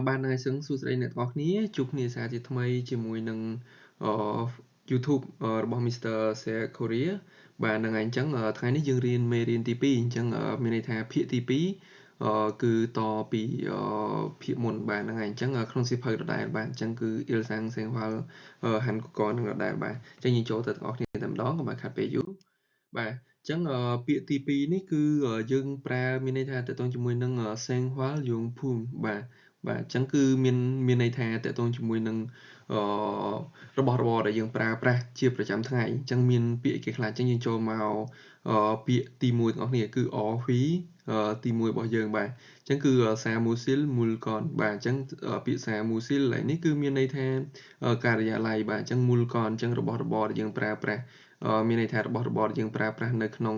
បាទហ្នឹងហើយសឹងសួស្តីអ្នកទាំងអស់គ្នាជួបគ្នាសារជាថ្មីជាមួយនឹងអឺ YouTube របស់ Mr. Share Korea បាទហ្នឹងហើយអញ្ចឹងថ្ងៃនេះយើងរៀនមេរៀនទី2អញ្ចឹងមានន័យថាភាគទី2គឺតពីភាគមុនបាទហ្នឹងហើយអញ្ចឹងក្នុងសៀវភៅដដែលបាទអញ្ចឹងគឺអ៊ីលសាំងសេងវ៉ាល់ហាន់កកនឹងដដែលបាទអញ្ចឹងយើងចូលទៅទាំងអស់គ្នាតែម្ដងកុំឲ្យខាត់ពេលយូរបាទអញ្ចឹងពាក្យទី2នេះគឺយើងប្រើមានន័យថាតកតងជាមួយនឹងសេងវ៉ាល់យងភូមិបាទបាទអញ្ចឹងគឺមានន័យថាតកតងជាមួយនឹងអឺរបស់របរដែលយើងប្រើប្រាស់ជាប្រចាំថ្ងៃអញ្ចឹងមានពាក្យគេខ្លះអញ្ចឹងយើងចូលមកពាក្យទី1ទាំងអស់គ្នាគឺ OV ទី1របស់យើងបាទអញ្ចឹងគឺសាមូស៊ីលមូលកនបាទអញ្ចឹងពាក្យសាមូស៊ីលនេះគឺមានន័យថាការិយាល័យបាទអញ្ចឹងមូលកនអញ្ចឹងរបស់របរដែលយើងប្រើប្រាស់មានន័យថារបស់របរដែលយើងប្រើប្រាស់នៅក្នុង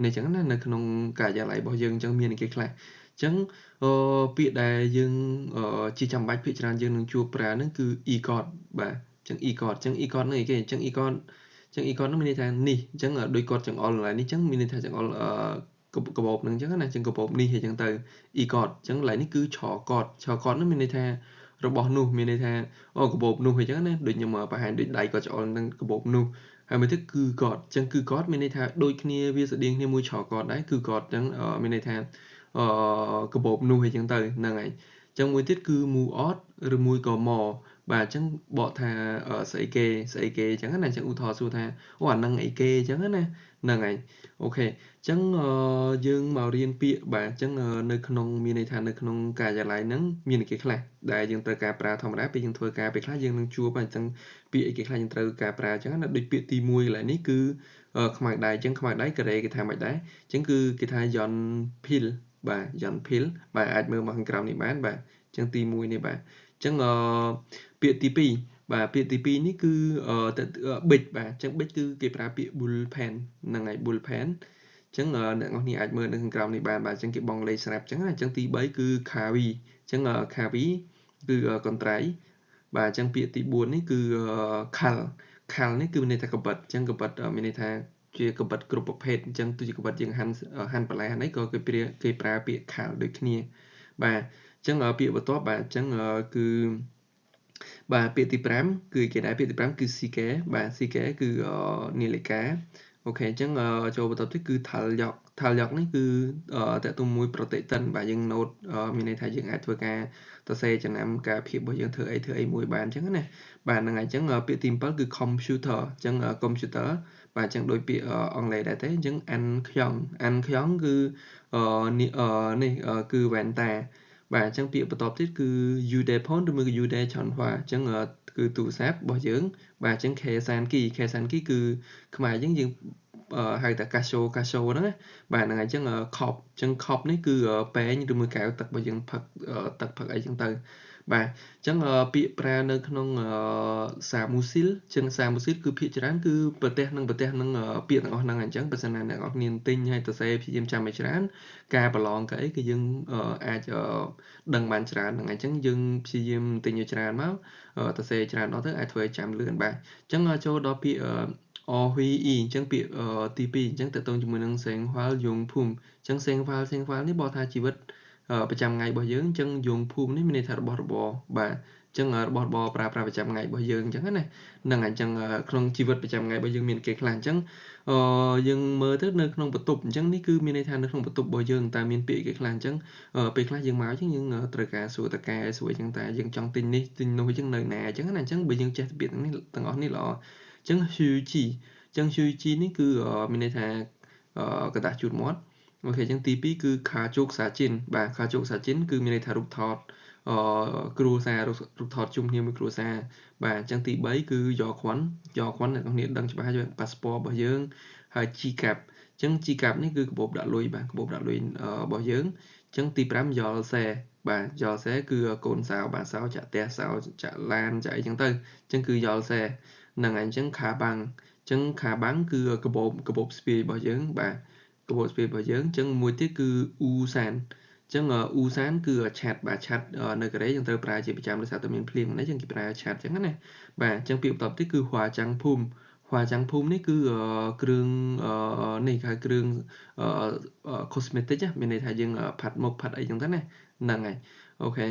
នេះអញ្ចឹងណានៅក្នុងការិយាល័យរបស់យើងអញ្ចឹងមានគេខ្លះអញ្ចឹងអឺពាក្យដែលយើងជាចាំបាច់ភាគច្រើនយើងនឹងជួបប្រើហ្នឹងគឺ e-code បាទអញ្ចឹង e-code អញ្ចឹង e-code ហ្នឹងអីគេអញ្ចឹង e-code អញ្ចឹង e-code ហ្នឹងមានន័យថានេះអញ្ចឹងដូចគាត់ចង្អុលកន្លែងនេះអញ្ចឹងមានន័យថាចង្អុលអឺកាបូបហ្នឹងអញ្ចឹងណាអញ្ចឹងកាបូបនេះអញ្ចឹងទៅ e-code អញ្ចឹងកន្លែងនេះគឺឆកតឆកតហ្នឹងមានន័យថារបស់នោះមានន័យថាអូកាបូបនោះអញ្ចឹងណាដូចខ្ញុំបង្ហាញដូចដៃគាត់ចង្អុលហ្នឹងកាបូបនោះហើយមួយទៀតគឺគាត់អញ្ចឹងគឺគាត់មានន័យថាដូចគ្នាវាស្តៀងគ្នាមួយឆកតដែរគឺគាត់អញ្ចឹងមានន័យថាអឺកាបូបនោះអីចឹងទៅហ្នឹងហើយអញ្ចឹងមួយទៀតគឺ move out ឬមួយក៏ more បាទអញ្ចឹងបកថាស្អីគេស្អីគេអញ្ចឹងណាអញ្ចឹងឧទាហរណ៍សួរថាអូអានឹងអីគេអញ្ចឹងណាហ្នឹងហើយ OK អញ្ចឹងយើងមករៀនពាក្យបាទអញ្ចឹងនៅក្នុងមានន័យថានៅក្នុងការិយាល័យហ្នឹងមានអីគេខ្លះដែលយើងត្រូវការប្រើធម្មតាពេលយើងធ្វើការពេលខ្លះយើងនឹងជួបអញ្ចឹងពាក្យអីគេខ្លះយើងត្រូវការប្រើអញ្ចឹងណាដូចពាក្យទី1កន្លែងនេះគឺខ្មៅដៃអញ្ចឹងខ្មៅដៃកូរ៉េគេថាម៉េចដែរអញ្ចឹងគឺគេថា 연필 បាទ 연필 បាទអាចមើលមកខាងក្រោមនេះបានបាទអញ្ចឹងទី1នេះបាទអញ្ចឹងពាក្យទី2បាទពាក្យទី2នេះគឺប៊ិចបាទអញ្ចឹងប៊ិចគឺគេប្រើពាក្យ bull pen ហ្នឹងហើយ bull pen អញ្ចឹងអ្នកនរគ្នាអាចមើលនៅខាងក្រោមនេះបានបាទអញ្ចឹងគេបងលេខស្រាប់អញ្ចឹងណាអញ្ចឹងទី3គឺ 가위 អញ្ចឹង 가위 គឺកន្ត្រៃបាទអញ្ចឹងពាក្យទី4នេះគឺ 칼 칼 នេះគឺមានន័យថាកបិតអញ្ចឹងកបិតមានន័យថាជាកបិតគ្រប់ប្រភេទអញ្ចឹងទោះជាកបិតយើងហាន់ហាន់បន្លែហាន់អីក៏គេប្រើពាក្យ 칼 ដូចគ្នាបាទអញ្ចឹងពាក្យបន្ទាប់បាទអញ្ចឹងគឺបាទពាក្យទី5គឺគេដែរពាក្យទី5គឺ 시계 បាទ 시계 គឺនាឡិកា OK អញ្ចឹងចូលបន្តទៀតគឺ 달력 달력 នេះគឺតកតុំមួយប្រតិទិនបាទយើង note មានន័យថាយើងអាចធ្វើការសរសេរចំណាំការភាពរបស់យើងធ្វើអីធ្វើអីមួយបានអញ្ចឹងណាបាទហ្នឹងហើយអញ្ចឹងពាក្យទី7គឺ computer អញ្ចឹង computer បាទអញ្ចឹងដូចពាក្យអង់គ្លេសដែរទេអញ្ចឹង 안경 안경 គឺនេះគឺវ៉ែនតាបាទអញ្ចឹងពាក្យបន្ទាប់ទៀតគឺ 휴대폰 ឬមួយក៏ 휴대전화 អញ្ចឹងគឺទូរស័ព្ទរបស់យើងបាទអញ្ចឹង 계산기 계산기 គឺខ្មែរយើងយើងហៅថាកាសូកាសូហ្នឹងណាបាទហ្នឹងហើយអញ្ចឹង 컵 អញ្ចឹង 컵 នេះគឺពែងឬមួយកែវទឹករបស់យើងផឹកទឹកផឹកអីចឹងទៅបាទអញ្ចឹងពាក្យប្រើនៅក្នុង 사무실 អញ្ចឹង 사무실 គឺភាគច្រើនគឺប្រទេសនិងប្រទេសនឹងពាក្យទាំងអស់ហ្នឹងអញ្ចឹងបើសិនណាអ្នកនរគ្នាទិញហើយទៅសេព្យាយាមចាំឲ្យច្រើនការប្រឡងក៏អីគឺយើងអាចដឹងបានច្រើនហ្នឹងអញ្ចឹងយើងព្យាយាមទិញឲ្យច្រើនមកទៅសេច្រើនដល់ទៅអាចធ្វើឲ្យចាំលឿនបាទអញ្ចឹងចូលដល់ពាក្យ OVE អញ្ចឹងពាក្យទី2អញ្ចឹងតកតងជាមួយនឹង 생활용품 អញ្ចឹង 생활 생활 នេះបកថាជីវិតប្រចាំថ្ងៃរបស់យើងអញ្ចឹង 용품 នេះមានន័យថារបស់របរបាទអញ្ចឹងរបស់របរប្រើប្រាស់ប្រចាំថ្ងៃរបស់យើងអញ្ចឹងណាហ្នឹងអញ្ចឹងក្នុងជីវិតប្រចាំថ្ងៃរបស់យើងមានគេខ្លះអញ្ចឹងអឺយើងមើលទៅនៅក្នុងបន្ទប់អញ្ចឹងនេះគឺមានន័យថានៅក្នុងបន្ទប់របស់យើងតើមានពាក្យគេខ្លះអញ្ចឹងពេលខ្លះយើងមកអញ្ចឹងយើងត្រូវការសួរតកែសួរអញ្ចឹងតើយើងចង់ទិញនេះទិញនោះអញ្ចឹងនៅណាអញ្ចឹងណាអញ្ចឹងបើយើងចេះពាក្យទាំងនេះទាំងអស់នេះល្អអញ្ចឹង 휴지 អញ្ចឹង 휴지 នេះគឺមានន័យថាក្រដាសជូតមាត់ OK អញ្ចឹងទី2គឺ가족사진 បាទ 가족사진 គឺមានន័យថារូបថតអឺគ្រួសាររូបថតជុំគ្នាមួយគ្រួសារបាទអញ្ចឹងទី3គឺ 여권 여권 អ្នកនរគ្នាដឹងច្បាស់ហើយប៉ាសពតរបស់យើងហើយ 지갑 អញ្ចឹង 지갑 នេះគឺកាបូបដាក់លុយបាទកាបូបដាក់លុយរបស់យើងអញ្ចឹងទី5 열쇠 បាទ 열쇠 គឺកូនសោបាទសោចាក់ផ្ទះសោចាក់ឡានចាក់អីចឹងទៅអញ្ចឹងគឺ 열쇠 ហ្នឹងហើយអញ្ចឹង 가방 អញ្ចឹង 가방 គឺកាបូបកាបូបស្ពាយរបស់យើងបាទកាបូបស្ពាយរបស់យើងអញ្ចឹងមួយទៀតគឺ 우산 អញ្ចឹង 우산 គឺឆ័ត្របាទឆ័ត្រនៅកូរ៉េយើងត្រូវប្រើជាប្រចាំដោយសារតែមានភ្លៀងនេះអញ្ចឹងគេប្រើឆ័ត្រអញ្ចឹងណាបាទអញ្ចឹងពាក្យបន្ទាប់ទៀតគឺ 화장품 화장품 នេះគឺគ្រឿងនេះគេហៅគ្រឿង cosmetic មានន័យថាយើងផាត់មុខផាត់អីចឹងទៅណាហ្នឹងហើយ អូខេ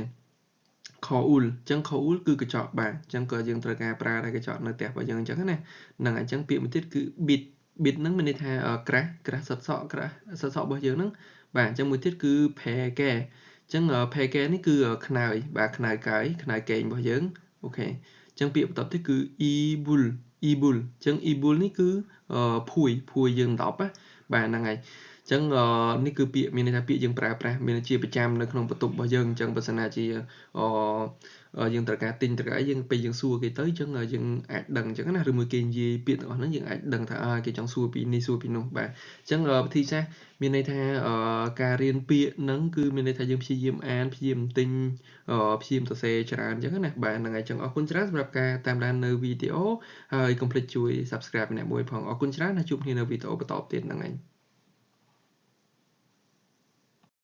ខអ៊ូល អញ្ចឹងខអ៊ូលគឺកញ្ចក់ បាទ អញ្ចឹងក៏យើងត្រូវការប្រើដែរកញ្ចក់នៅផ្ទះរបស់យើងអញ្ចឹងណា ហ្នឹងហើយ។ អញ្ចឹងពាក្យមួយទៀតគឺ bit bit ហ្នឹងមានន័យថាក្រាស់ ក្រាស់សិតសក់ ក្រាស់សិតសក់របស់យើងហ្នឹង បាទ។ អញ្ចឹងមួយទៀតគឺ ភែកែ អញ្ចឹងភែកែនេះគឺខ្នើយ បាទ ខ្នើយកាយ ខ្នើយកេងរបស់យើង។ អូខេ អញ្ចឹងពាក្យបន្តទៀតគឺ ibul ibul អញ្ចឹង ibul នេះគឺភួយ ភួយយើងដប់ណា បាទ ហ្នឹងហើយ។ អញ្ចឹងនេះគឺពាក្យមានន័យថាពាក្យយើងប្រើប្រាស់មានជាប្រចាំនៅក្នុងបន្ទប់របស់យើង។ អញ្ចឹងបើសិនណាជាអយើងត្រូវការទិញត្រូវការអី យើងពេលយើងសួរគេទៅ អញ្ចឹងយើងអាចដឹងអញ្ចឹងណា ឬមួយគេនិយាយពាក្យទាំងអស់ហ្នឹង យើងអាចដឹងថាគេចង់សួរពីនេះសួរពីនោះ បាទ។ អញ្ចឹងវិធីសាស្ត្រមានន័យថាការរៀនពាក្យហ្នឹង គឺមានន័យថាយើងព្យាយាមអាន ព្យាយាមទិញ ព្យាយាមសរសេរច្រើនអញ្ចឹងណា បាទ ហ្នឹងហើយ។ អញ្ចឹងអរគុណច្រើនសម្រាប់ការតាមដាននៅវីដេអូ ហើយកុំភ្លេចជួយ Subscribe ម្នាក់មួយផង។ អរគុណច្រើន ហើយជួបគ្នានៅវីដេអូបន្តទៀត ហ្នឹងហើយ។